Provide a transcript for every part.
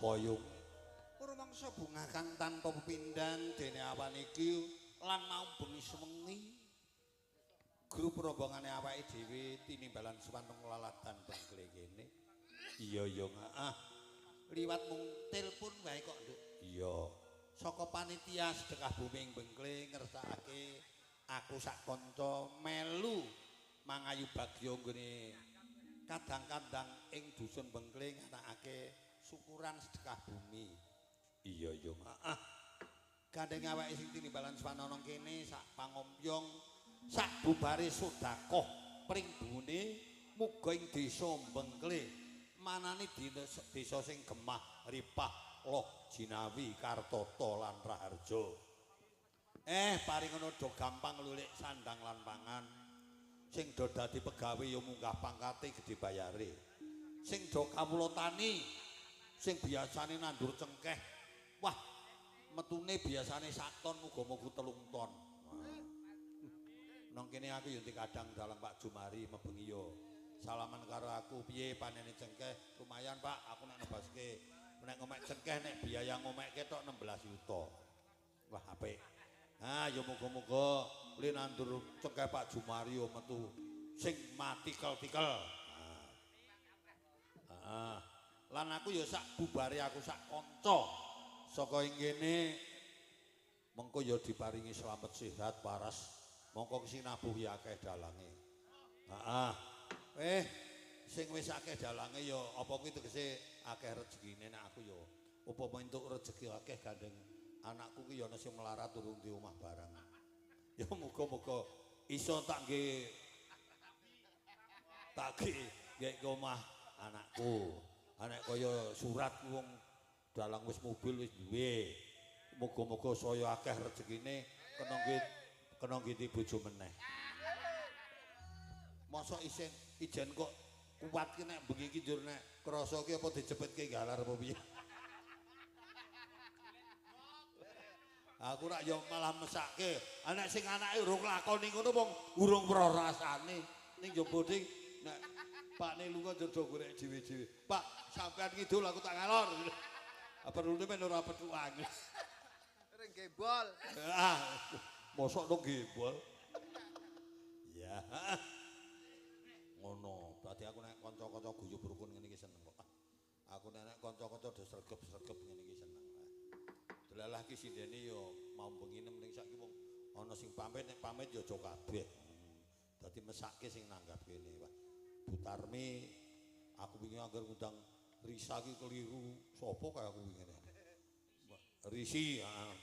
Apa yung? Rumangsa bunga kang tanpa pepindhan dene awan iki lan mau bengi sewengi grup rombongane awake dhewe tinimbalan sowan nang lalatan Bengkle kene. Iya ya ah. Liwat mung telepon wae kok, Nduk. Iya. Saka panitia sedekah bumi ing Bengkle ngersakake aku sak kanca melu mangayu bagya nggone kadang-kadang ing dusun Bengkle nganakake syukuran sedekah bumi. Iya ya ah. Gandeng awake sing tinimbalan sowan ana kene sak pangombyong sak bubare sedekah pring bune muga ing desa Bengkle manane desa sing gemah ripah loh jinawi kartata lan raharja. Paring ngono do gampang lulik sandang lan pangan. Sing do dadi pegawe ya munggah pangkate gedhe bayare. Sing do kawula tani sing biasane nandur cengkeh, wah metune biasane sak ton muga-muga 3 ton. Nang kene aku ya kadang dalang Pak Jumari mebengi yo. Salaman karo aku piye panene cengkeh? Lumayan Pak, aku nek nebaske nek ngomek cengkeh nek biaya ngomekke tok 16 yuta. Wah apik. Ah ya muga-muga li nandur cengkeh Pak Jumari yo metu sing matikel-tikel. Heeh. Lan aku ya sak bubare aku sak kanca saka ing kene mengko ya diparingi slamet sehat waras mongko sing nabuhi akeh dalange. Heeh. Sing wis akeh dalange ya apa kuwi tegese akeh rezekine nek aku ya upama entuk rezeki akeh gandeng anakku ki ya ana sing melarat urung di omah barang. Ya muga-muga iso tak nggih ke omah anakku. Anak kaya surat wong dalang wis mobil wis duwe. Muga-muga saya akeh rezekine kena nggih bojo meneh. Mosok isin ijen kok kuat ki nek bengi iki njur nek krasa ki apa dijepitke galar apa piye. Aku rak ya malah mesake. Anak sing anake urung lakoni ngono wong urung weruh rasane. Ning njaba ding nek pakne lunga njur do golek dhewe-dhewe. Pak, sampean ngidul aku tak ngalor. Apa perlune men ora pethukan. Ring gembol. Ah, mosok dong gembol. Ya. Ngono. Dadi aku nek kanca-kanca guyub rukun ngene iki seneng kok. Aku nek kanca-kanca do sregep-sregep ngene iki seneng. Delalah ki sindene ya mau bengi ning saiki wong ana sing pamit nek pamit ya aja kabeh. Dadi mesake sing nanggap kene, Pak. Bu Tarmi aku wingi anggar ngundang Risa ki keliru sapa kae aku wingi. Risi, heeh.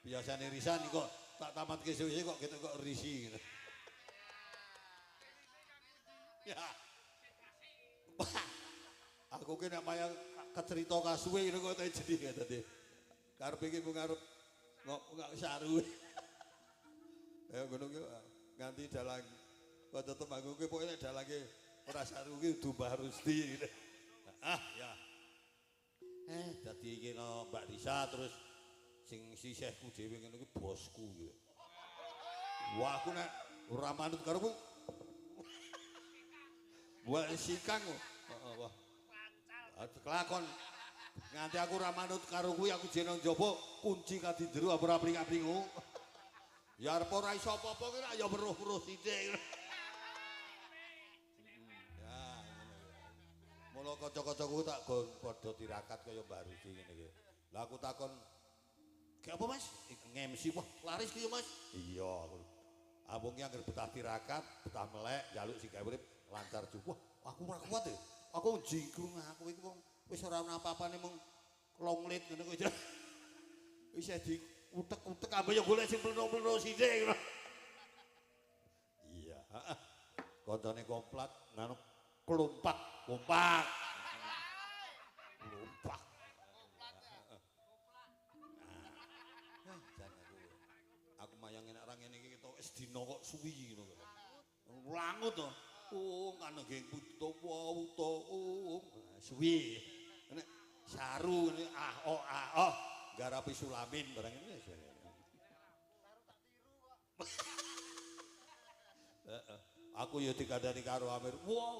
Biasane Risa niku kok tak tamatke suwe-suwe kok gitu kok Risi ngono. Ya. Aku ki nek mayang kecerita kasuwe ngono kok jadi tadi. Karepe iki mung arep ngok saru. Ya ngono ki nganti dalang kanca Temanggung ki pokoke nek dalange ora saru ki kudu Mbah Rusdi. Ah ya. Dadi iki no Mbak Risa terus sing sisihku dhewe ngono ki bosku iki. Wah aku nek ora manut karo ku buat sikang. Heeh wah. Kelakon nganti aku ora manut karo kuwi aku jeno njaba kunci kadi jero apa ora pring-pringu. Ya arep ora iso apa-apa ki ya weruh-weruh sithik. Ya ngono ya. Mula kanca-kancaku tak padha tirakat kaya Mbak Rusi ngene iki. Lah aku takon, "Ki apa Mas?" "Nge-MC wah laris ki Mas." Iya aku. Abang ki anggere betah tirakat, betah melek, njaluk sing gawe urip lancar juga. Wah, aku ora kuat e. Aku jingkrung aku iki wong wis ora ana apa-apane mung longlit ngono kuwi. Wis diutek-utek ambe ya golek sing pleno-pleno sithik ngono. Iya, heeh. Koncone komplak nganu klumpak, kompak. Klumpak. Nah, jan aku mayang nek ora ngene iki ketok wis dina kok suwi ngono kok. Langut to. Oh, kan nggih buta wuta suwi. Nek saru ngene ah oh ah oh garapi sulamin barang ini. Saru tak tiru kok. Heeh. Aku ya dikandani karo Amir. Wow.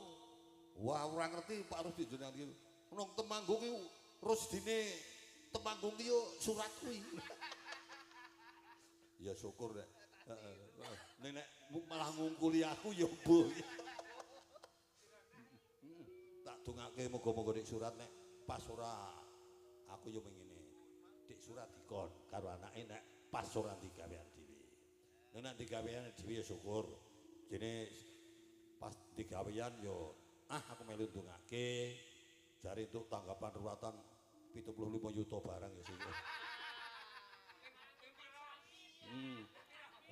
Wah, ora ngerti Pak Rusdi jenengan iki. Nang Temanggung iki Rusdine Temanggung ki yo surat kuwi. Ya syukur nek. Heeh. Nek malah ngungkuli aku ya mbuh. Tak dongake muga-muga dik surat nek pas ora aku yo mengene. Dik surat dikon karo anake nek pas ora digawean dhewe. Nek nek digawean dhewe ya syukur. Jene pas digawean yo ah aku melu ndongake jare entuk tanggapan ruwatan 75 yuta barang ya syukur.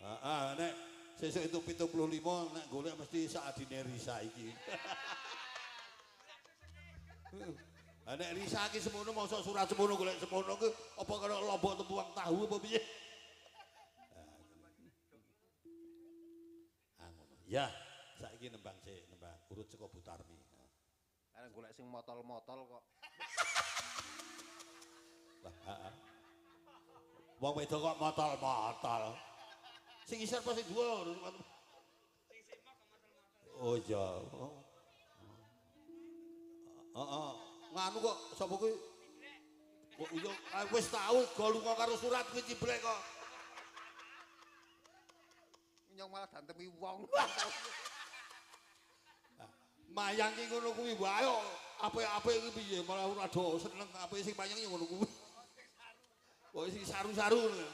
Heeh, nek sesuk itu 75 nek golek mesti sak adine Risa iki. Ha nek Risa iki semono mosok surat semono golek semono ki apa karo lombok tempuang tahu apa piye? Ah ngono. Ya, saiki nembang sik, nembang urut saka Bu Tarmi. Arep golek sing motol-motol kok. Wah, heeh. Wong wedok kok motol-motol. Sing isor apa sing dhuwur? Sing semok kok motol-motol. Oh iya. Heeh. Nganu kok sapa kuwi? Kok iya wis tau go lunga karo surat kuwi ciblek kok. Nyong malah dantemi wong. Mayang ki ngono kuwi wae kok. Apik-apik iki piye malah ora do seneng apik sing mayang ya ngono kuwi. Pokoke sing saru-saru ngono.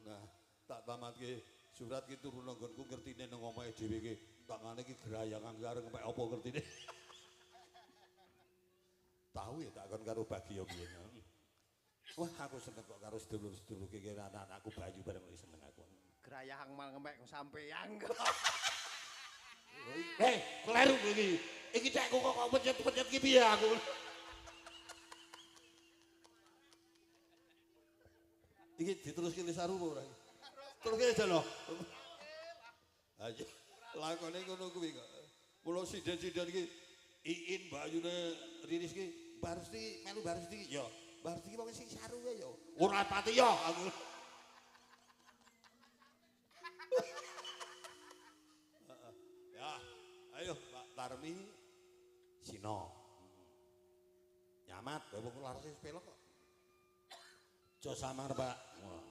Nah, tak tamatke surat ki turu nang nggonku ngertine nang omahe dhewe ki. Tangane ki grayangan karo ngepek apa ngertine. Tahu ya tak kon karo Bagio biyen. Wah, aku seneng kok karo sedulur-sedulur ki anak-anakku Bayu bareng kok seneng aku. Grayang mal ngemek sampeyan. Hei, kleru kowe iki. Iki cekku kok kok pencet-pencet ki piye aku. Iki diteruske saru apa ora? Teruske aja lho. Ayo, lakone ngono kuwi kok. Mula sinden-sinden iki Iin Bayune Riris ki Barus iki melu Barus iki ya. Barus iki wong sing saru wae ya. Ora pati ya aku. Ya, ayo Pak Tarmi Sino. Nyamat, wong larase sepelok kok. Aja samar, Pak. Wah.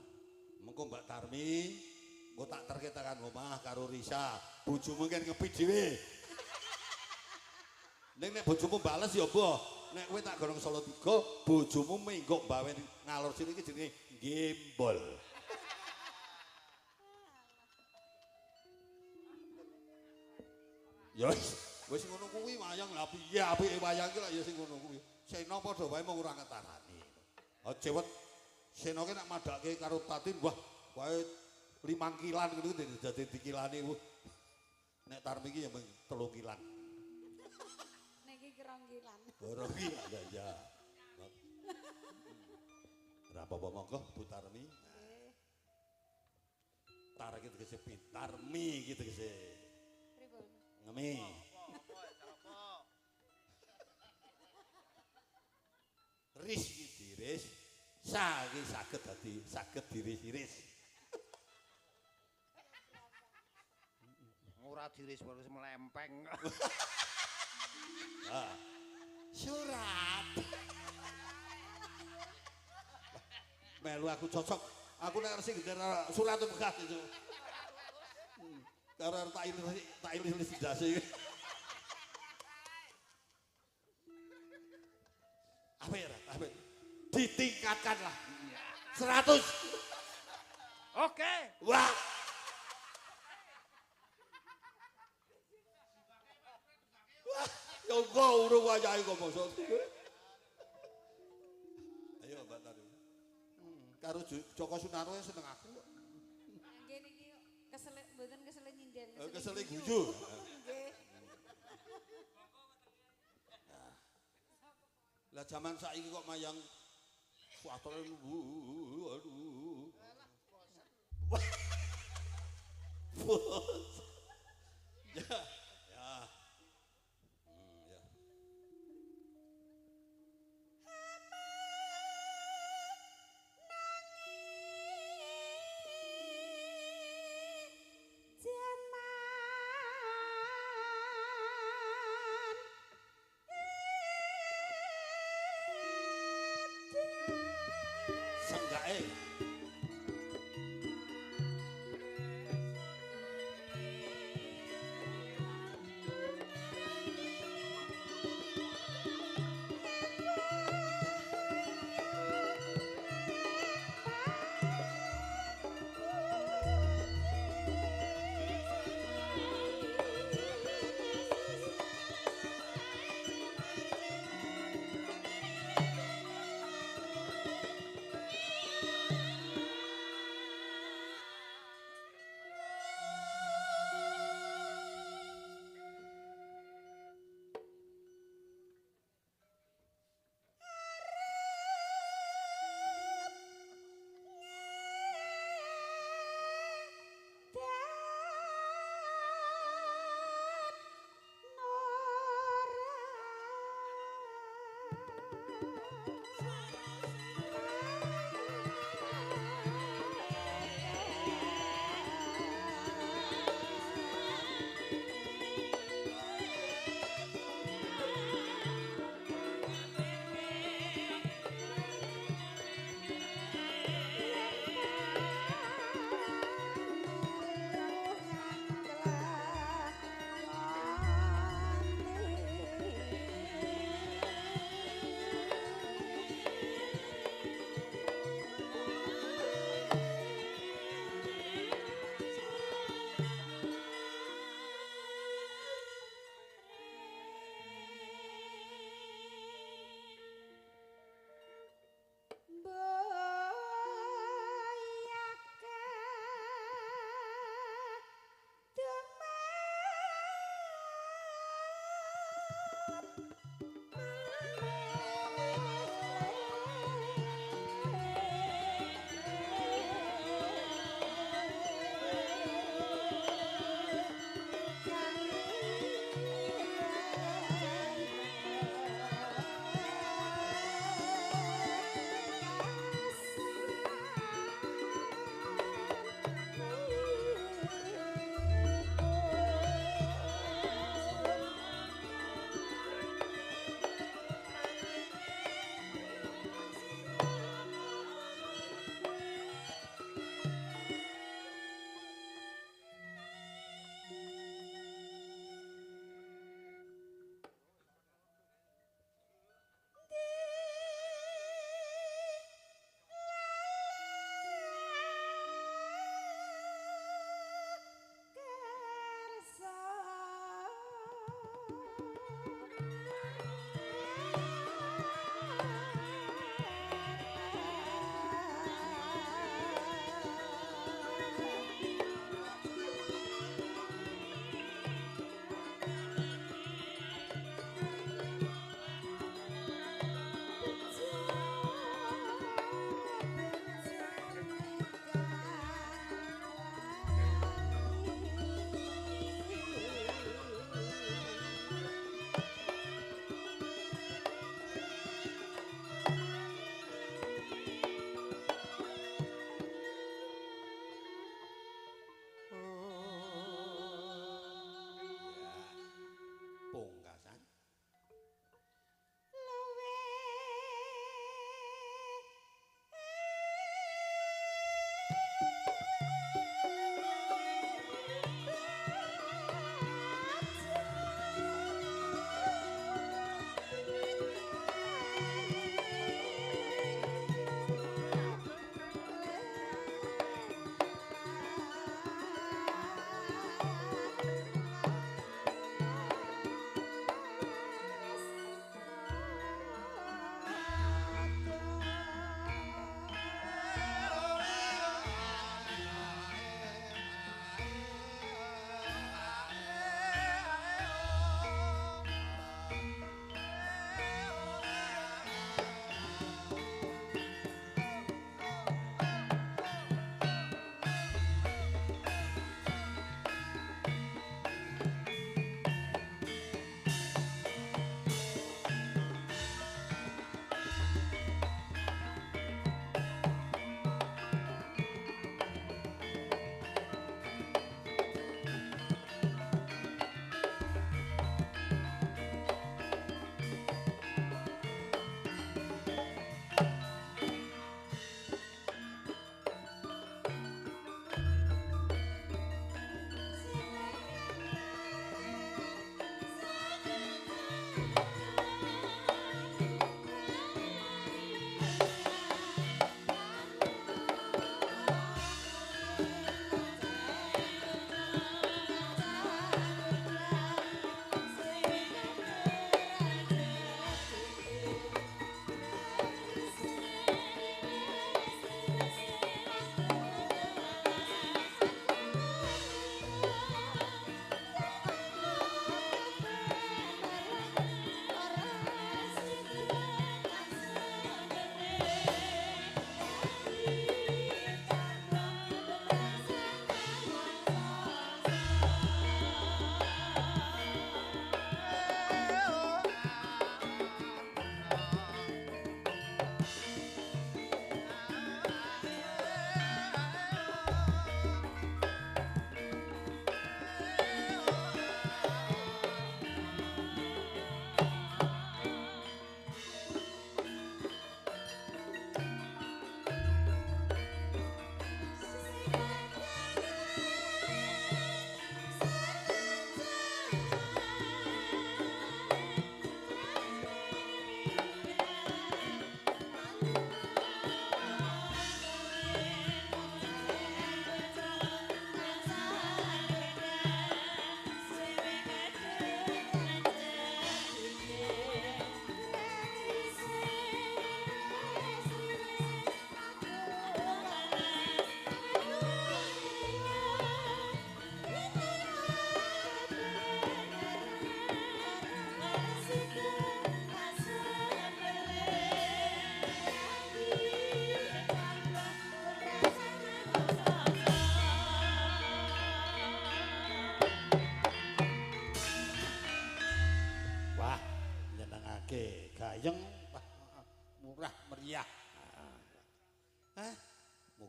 Mengko Mbak Tarmi engko tak terke tekan omah karo Risa. Bojomu kan ngepi dhewe. Ning nek bojomu bales ya mbah. Nek kowe tak gorong Salatiga, bojomu menggok mbawen ngalor sini iki jenenge gembol. Ya wis ngono kuwi wayang lha piye apike wayang iki lak ya sing ngono kuwi. Sena padha wae mung ora ngetarani. Aja wet Sena ki nek madhake karo Tatin wah wae 5 kilan ngono kuwi dadi dikilani. Nek Tarmi iki ya mung 3 kilan. Nek iki 2 kilan. 2 kilan ya ya. Ora apa-apa monggo Bu Tarmi. Tar iki tegese pintar, mi iki tegese. Pripun? Ngemi. Ris iki diris, sa iki saged dadi saged diris-iris. Ora diris wis melempeng. Ah. Surat. Melu aku cocok. Aku nek sing gendera surat bekas itu. Karo tak ilis ndase. Apa ya, apa? Ditingkatkan lah. 100. Oke. Wah. Wah, ya kok urung wayahe kok mosok. Ayo Mbak Tari. Karo Joko Sunarwo seneng aku kok. Nggih niki kesele mboten kesele nyinden, kesele guyu. Nggih. Lah jaman saiki kok mayang suatore aduh. Ya, ya. Ya. Pungkasan. Luwe.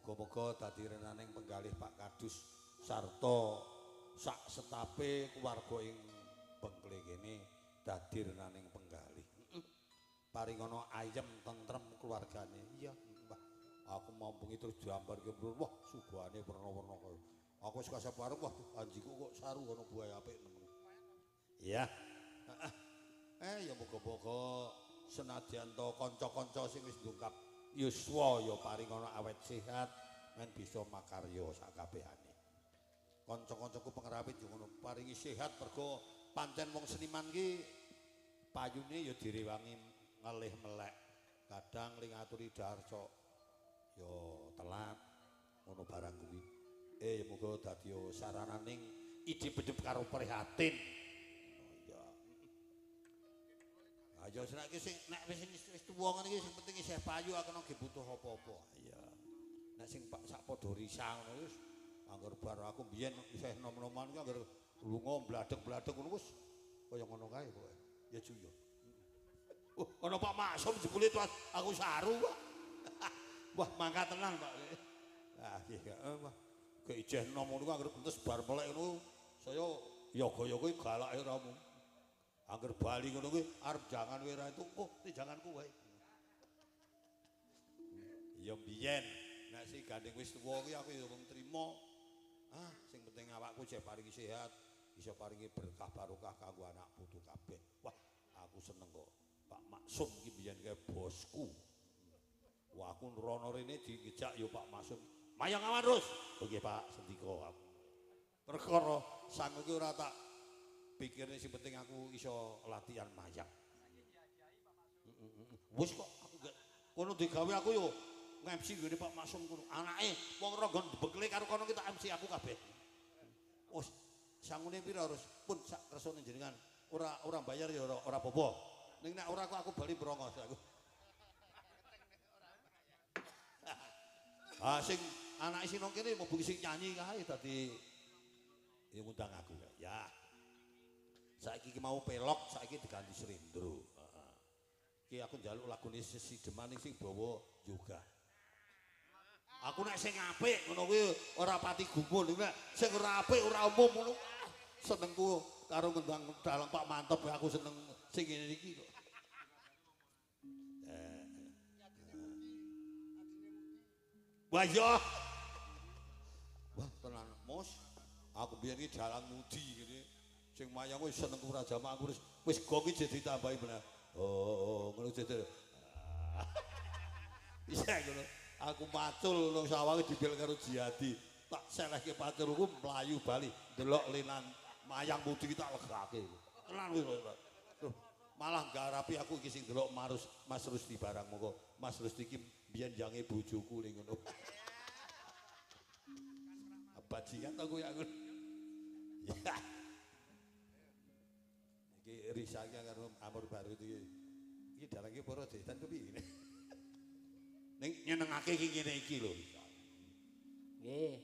Muga-muga dadi renaning penggalih Pak Kadus sarta sak setape keluarga ing Bengkle kene dadi renaning penggalih. Paringono ayem tentrem keluargane. Iya, Mbah. Aku mampungi terus diambarke mrun. Wah, suguhane werna-werna kaya. Aku wis kasep warung, wah anjiku kok saru ana buah apik nemen. Iya. Ya muga-muga senadyan to kanca-kanca sing wis ndungkap yuswa ya paringono awet sehat men bisa makarya sakabehane. Kanca-kancaku pengrawit yo ngono paringi sehat mergo pancen wong seniman ki payune ya direwangi ngelih melek. Kadang ling ngaturi dhahar sok ya telat ngono barang kuwi. Muga dadi sarananing ide bedhep karo prihatin. Oh iya. Ayo senake sing nek wis tuwa ngene iki sing penting isih payu aku nang butuh apa-apa. Iya. Nek sing sak padha risang ngono wis angger bar aku biyen isih nom-noman kuwi angger lunga bladek-bladek ngono wis kaya ngono kae pokoke. Ya ju ya. Ana Pak Maksum jebule aku saru, Pak. Wah, mangkat tenan, Pak. Ah, iya, wah. Kek ijeh nom ngono kuwi angger entes bar melek ngono saya yoga-yoga galake ora mung. Angger bali ngono kuwi arep jangan kowe ora itu, oh janganku wae. Ya biyen nek sing gandeng wis tuwa kuwi aku ya wong trima. Ah, sing penting awakku jek paringi sehat, bisa paringi berkah barokah kanggo anak putu kabeh. Wah, aku seneng kok. Pak Maksum iki biyen kae bosku. Wah, aku rono rene dijak ya Pak Maksum. Mayang awan terus. Oke Pak, sendika aku. Perkara sangu ki ora tak pikirne sing penting aku iso latihan mayang. Wis kok aku gak kono digawe aku yo nge-MC nggone Pak Maksum kono. Anake wong ronggon dibekle karo kono kita MC aku kabeh. Wis sangune pira harus pun sak kersane jenengan. Ora bayar ya ora apa-apa. Ning nek ora kok aku bali brongos aku. Ah sing anake sing nang kene mung sing nyanyi kae dadi ya ngundang aku ya. Saiki ki mau pelok, saiki diganti slendro. Heeh. Ki aku njaluk lagune sesideman sing bawa yoga. Aku nek sing apik ngono kuwi ora pati gumun, nek sing ora apik ora umum ngono. Senengku karo ngendang dalang Pak Mantep aku seneng sing ngene iki kok. Wah iya. Wah tenan Mus. Aku biyen iki dalang ngudi ngene. Sing mayang wis seneng ora jamak aku wis gong iki jadi ditambahi bener. Oh, ngono jadi. Iya ngono. Aku macul nang sawah dibel karo Jihadi. Tak selehke paculku mlayu bali ndelok linan mayang mudi tak legake. Tenan kuwi. Malah garapi aku iki sing ndelok Mas Rusdi barang monggo. Mas Rusdi iki biyen jange bojoku ning ngono. Bajingan to kuwi aku. Ya. Iki risake karo Amur Baru iki. Iki dalange para dedan kepiye? Ning nyenengake iki ngene iki lho. Nggih.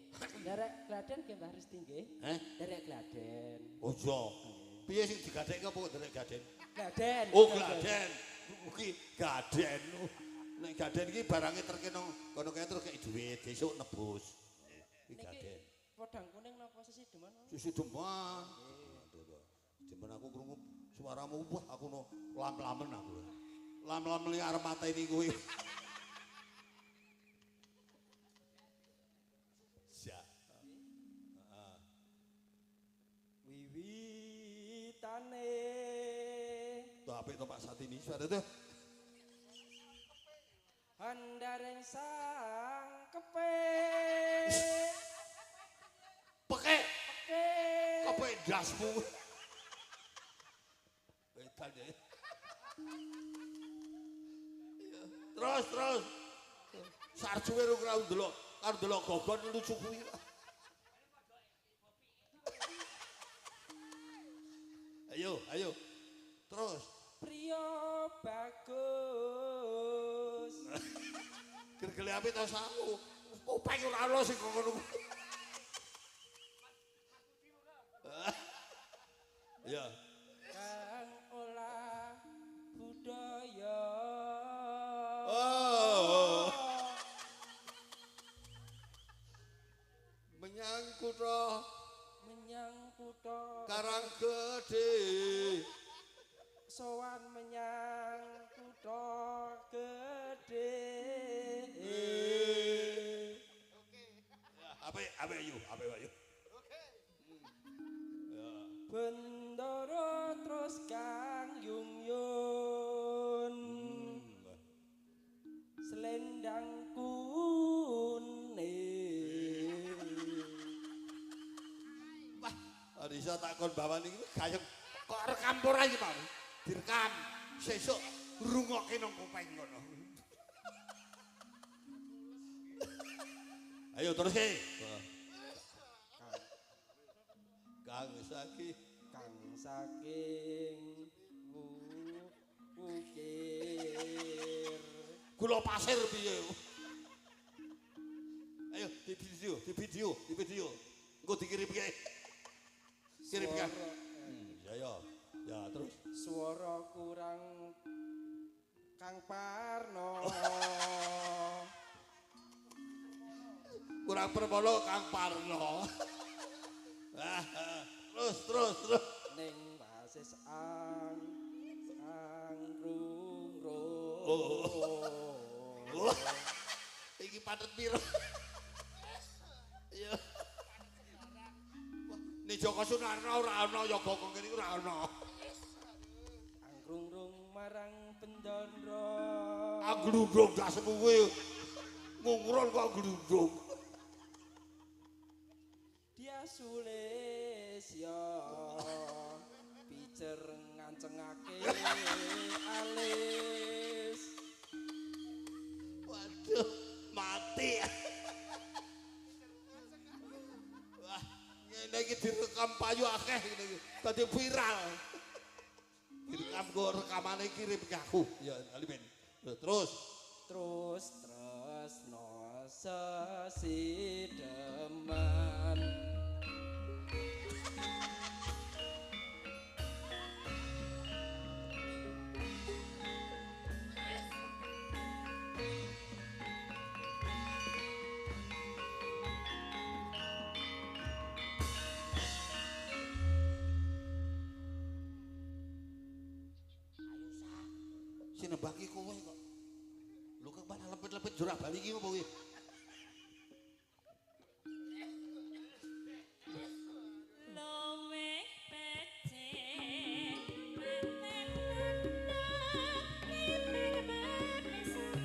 Nderek Gladen nggih Mbah Rusdi nggih. Heh? Nderek Gladen. Oh iya. Piye sing digadekke apa kok nderek Gladen? Gladen. Oh Gladen. Iki Gladen. Nek Gladen iki barange terkena kono kae terus kei dhuwit esuk nebus. Iki Gladen. Podang kuning napa sesideman? Sesideman. Aduh. Demen aku krungu suaramu wah aku no lam-lamen aku. Lam-lamen arep mateni kuwi. Siap. Heeh. Wiwitane. Tuh apik to Pak Satini suara tuh. Handaring sang kepe. Peke. Peke. Kepe ndasmu. Wedan ya. Terus terus. Sarjuwe ora ndelok, karo ndelok gogon lucu kuwi. Ayo, ayo. Terus. Priya bagus. Gergele apik to samu. Kuping ora ono sing ngono. Ya. Kang olah budaya. Oh. Menyang kutha, menyang kutha Karanggede. Sowan menyang kutha gedhe. Oke. Apik, apik yu, apik Pak yu. Oke. Ya. Bendara terus kang yung yun. Selendang kuning. Wah, Arisa takon bawan iki gayeng kok rekam ora iki, Pak? Direkam. Sesuk rungokke nang kuping ngono. Ayo terus ke. Kang saking kang saking wukir. Gula pasir piye? Ayo di video, di video, di video. Engko dikirim piye? Kirim piye? Ya ya. Ya terus. Swara kurang Kang Parno. Kurang permolo Kang Parno. Terus terus terus. Ning basis ang ang rung. Oh. Iki patut piro? Iya. Wah, ning Joko Sunarno ora ana yoga kok kene ora ana. Anggrung marang bendara. Anggrung dasmu kuwi. Ngungron kok glundung. Dia Sulesya picer ngancengake alis. Waduh, mati. Wah, ngene iki direkam payu akeh ngene iki. Dadi viral. Direkam kok rekamane kirim ke aku. Ya, Alimin. Terus terus tresno sesideman. Sinembaki kowe kok. Lho kok malah lepet-lepet jurah bali iki opo kuwi? Luwih becik paten timbang bebesan.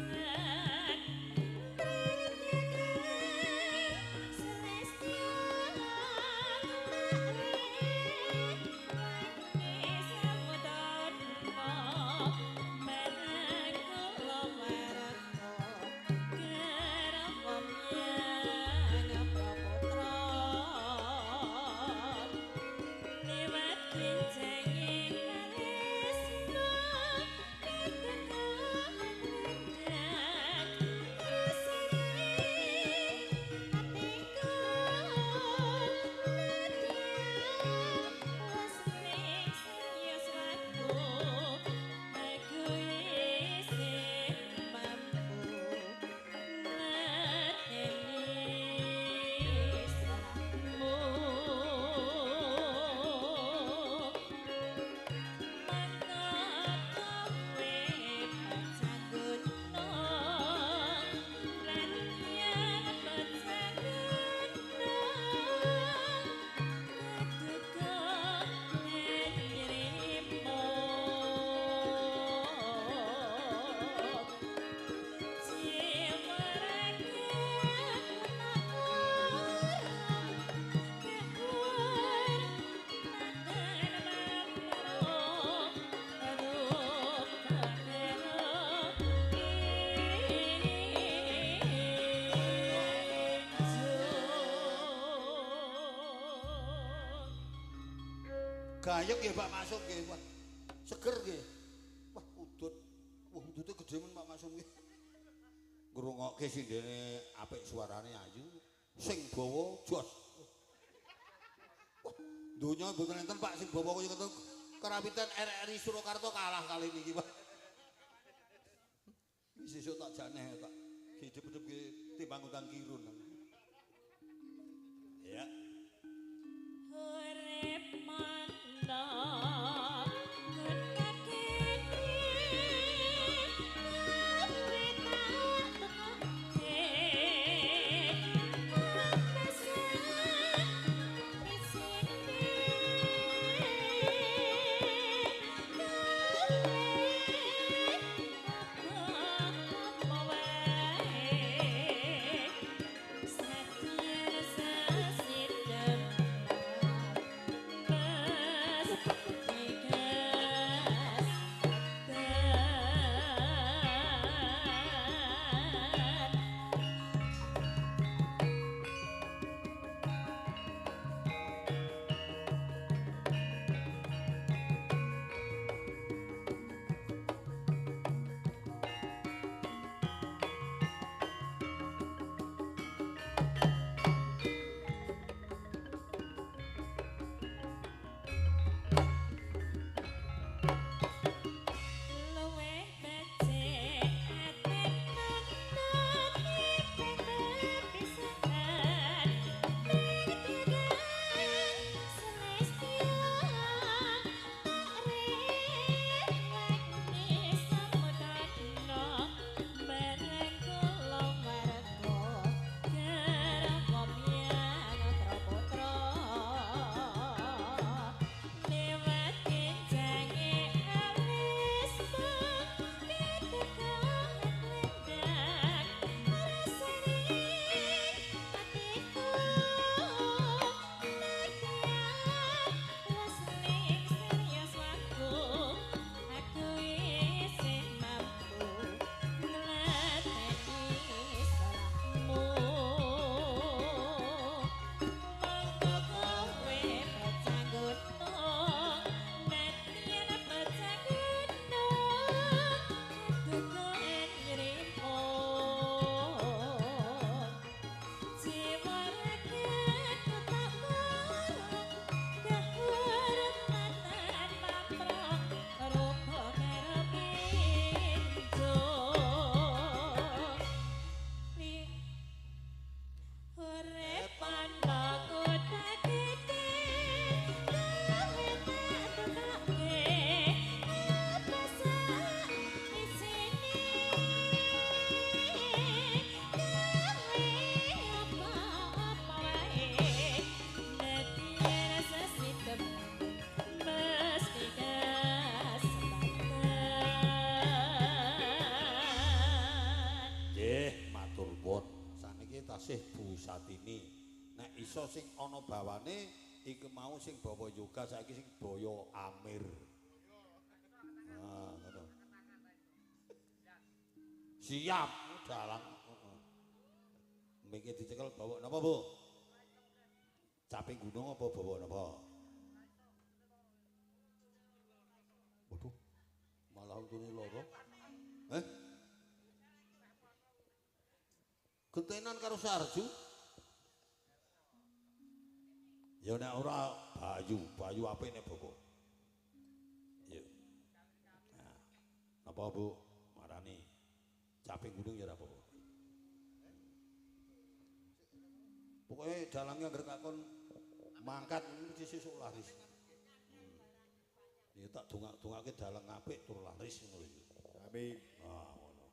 Gayeng nggih Pak Masum nggih. Wah, seger nggih. Wah, udut. Wah, udute gedhe men Pak Masum nggih. Ngrungokke sindene apik suarane ayu, sing bawa jos. Wah, donya mboten enten Pak sing bawa kaya ngoten. Kerawitan RRI Surakarta kalah kali niki, Pak. Iki sesuk tak jane tak hidup-hidup timbang utang kirun. Sumarsih Bu Satini. Nek iso sing ana bawane iki mau sing bawa yoga saiki sing boyo Amir. Nah, ngono. Siap dalang. Heeh. Miki dicekel bawa napa, Bu? Caping gunung apa bawa napa? Waduh. Malah untune loro. Eh? Gentenan karo Sarju. Ya nek ora Bayu, Bayu apik nek bawa. Iya. Nah, napa Bu? Marani. Caping gunung ya ora apa-apa. Pokoke dalangnya anggere kakon mangkat mesti sesuk laris. Ya tak dongak-dongake dalang apik tur laris ngono lho. Amin. Ah ngono.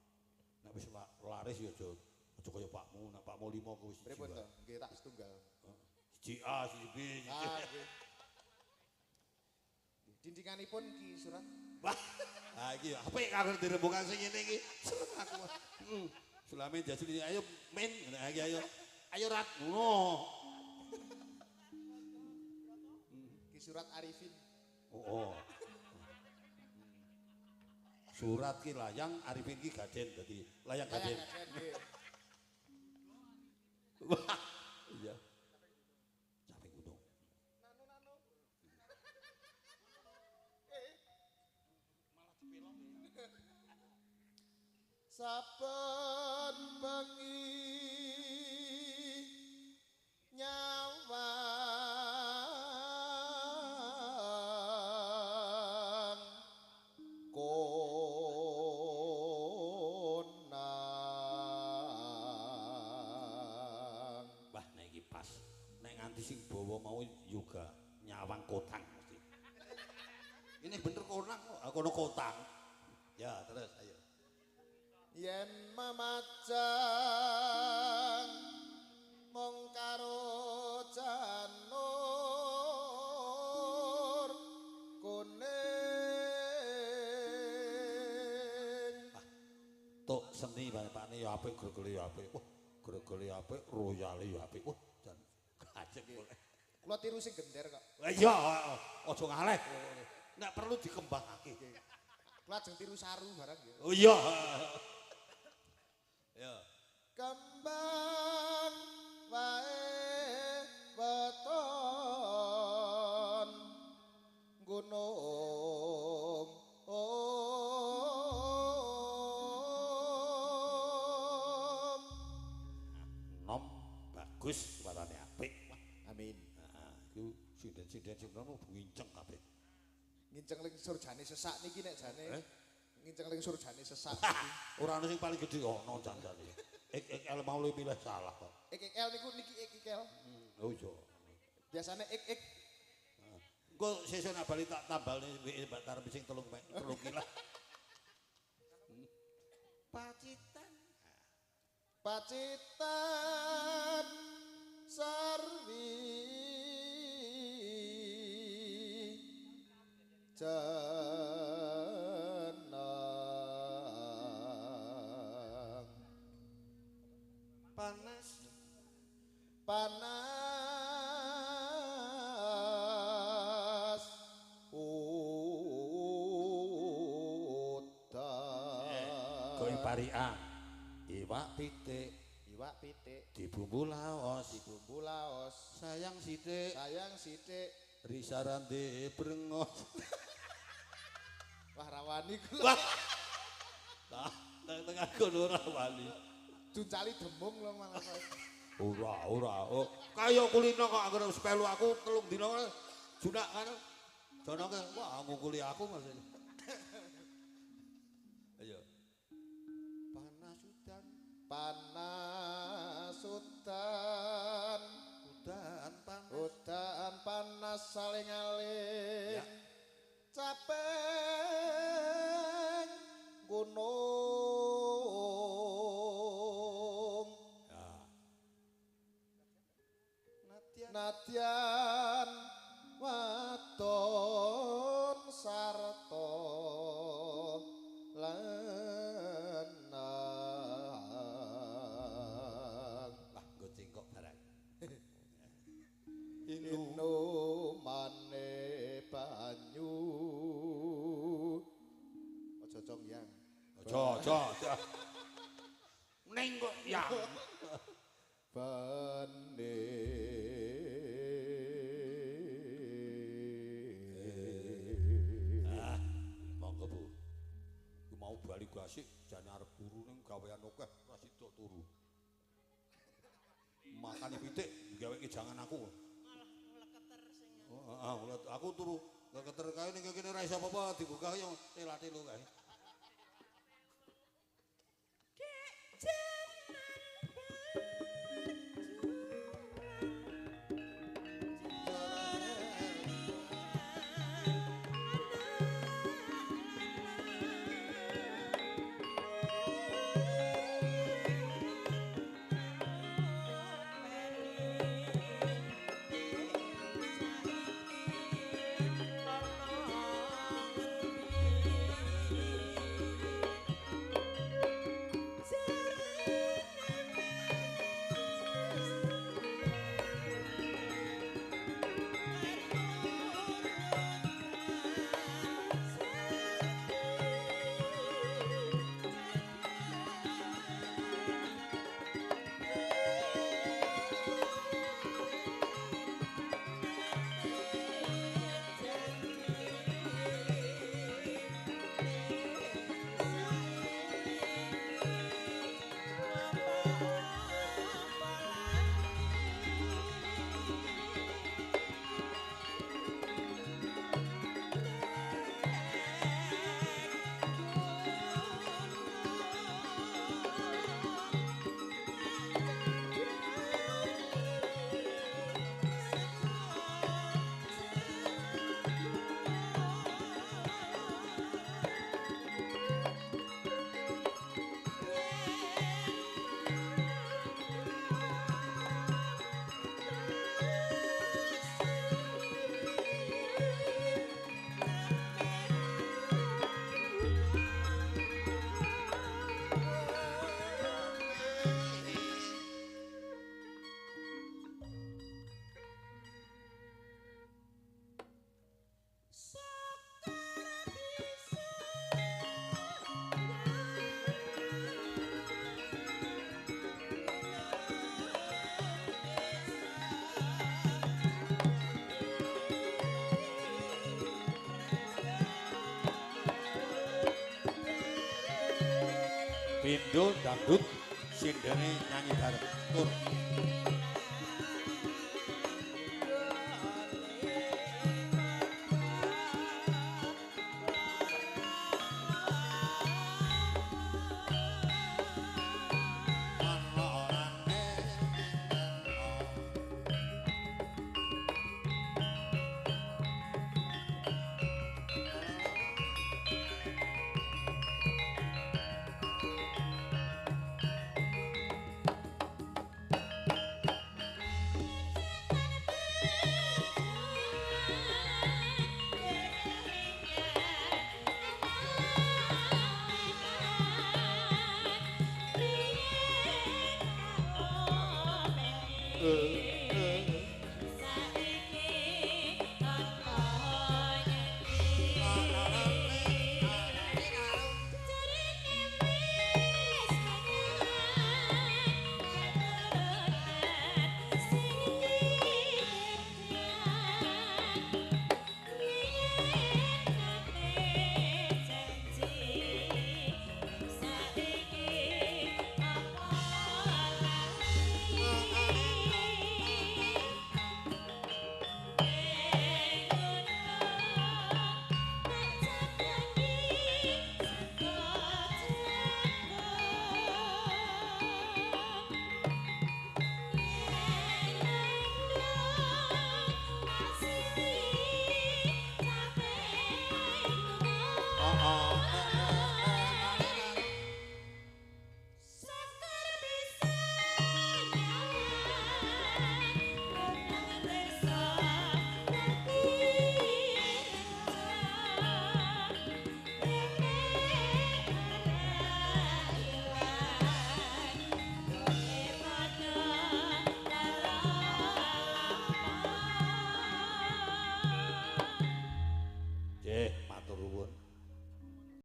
Nek wis laris ya aja aja kaya pakmu, nek pakmu 5 ku wis siji. Pripun to? Nggih tak setunggal. Siji A, siji B, siji C. Ah nggih. Dindinganipun Ki Surat. Wah. Ha iki apik karo dirembukan sing ngene iki. Seneng aku. Heeh. Sulame jajul ayo men ngene iki ayo. Ayo rat ngono. Ki Surat Arifin. Oh. Surat ki layang, Arifin ki gaden dadi layang gaden. Layang gaden nggih. Wah. Iya. Caping gunung. Saben bengi nyawang konang. Wah nek iki pas. Nek nganti sing bawa mau yoga nyawang kotang mesti. Ini bener konang kok, aku ono kotang. Ya, terus ayo. Yen memajang mung karo janur kuning. Ah, tok seni bapakne ya apik, gregele ya apik. Wah, gregele apik, royale ya apik. Wah, jan kacek boleh. Kula tiru sing gender kok. Lah iya, aja ngaleh. Nek perlu dikembangake. Kula ajeng tiru saru barang nggih. Oh iya. Ya. Kembang wae weton gunung om. Nom bagus suarane apik. Wah, Amin. heeh, iku sinden-sinden sing ngono nginceng kabeh. Nginceng ling surjane sesak niki nek jane. Eh? Nginceng ling surjane sesak niki. Ora ono sing paling gedhe ono janjane. XXL mau lu milih salah kok. XXL niku niki XXL. Oh iya. Biasane XX. Engko sesuk nek bali tak tambalne mbek Mbak Tarmi sing 3 kilo. Pacitan. Pacitan sarwi jeneng. Panas. Panas udan. Kowe parian. Iwak pitik, Iwak pitik dibumbu laos, dibumbu laos. Sayang sithik, Sayang sithik. Risarande brengos. Wah rawani kula. Wah. Tah, nang tengah kono ora wani. Juncali demung lho malah. Ora, ora. Oh, kaya kulino kok anggere wis pelu aku 3 dina junak kan. Jonoke wah ngungkuli aku Mas. Ayo. Panas udan, Panas udan, udan panas. Udan panas saling aling. Ya. Capeng gunung. Ya. Nadyan Nadyan wadon sarta lanang. Lah nggo Aja, aja. Ning kok ya. Bane. Ah, monggo Bu. Ku mau bali gasik jane arep turu ning gawean akeh ora sida turu. Makane pitik gaweke jangan aku. Malah ngleketer sing. Heeh, aku turu keter kae ning kene ora iso apa-apa dibuka yo tela-telu kae. Dek jaman Pindho dangdut sindene nyanyi bareng. Tur.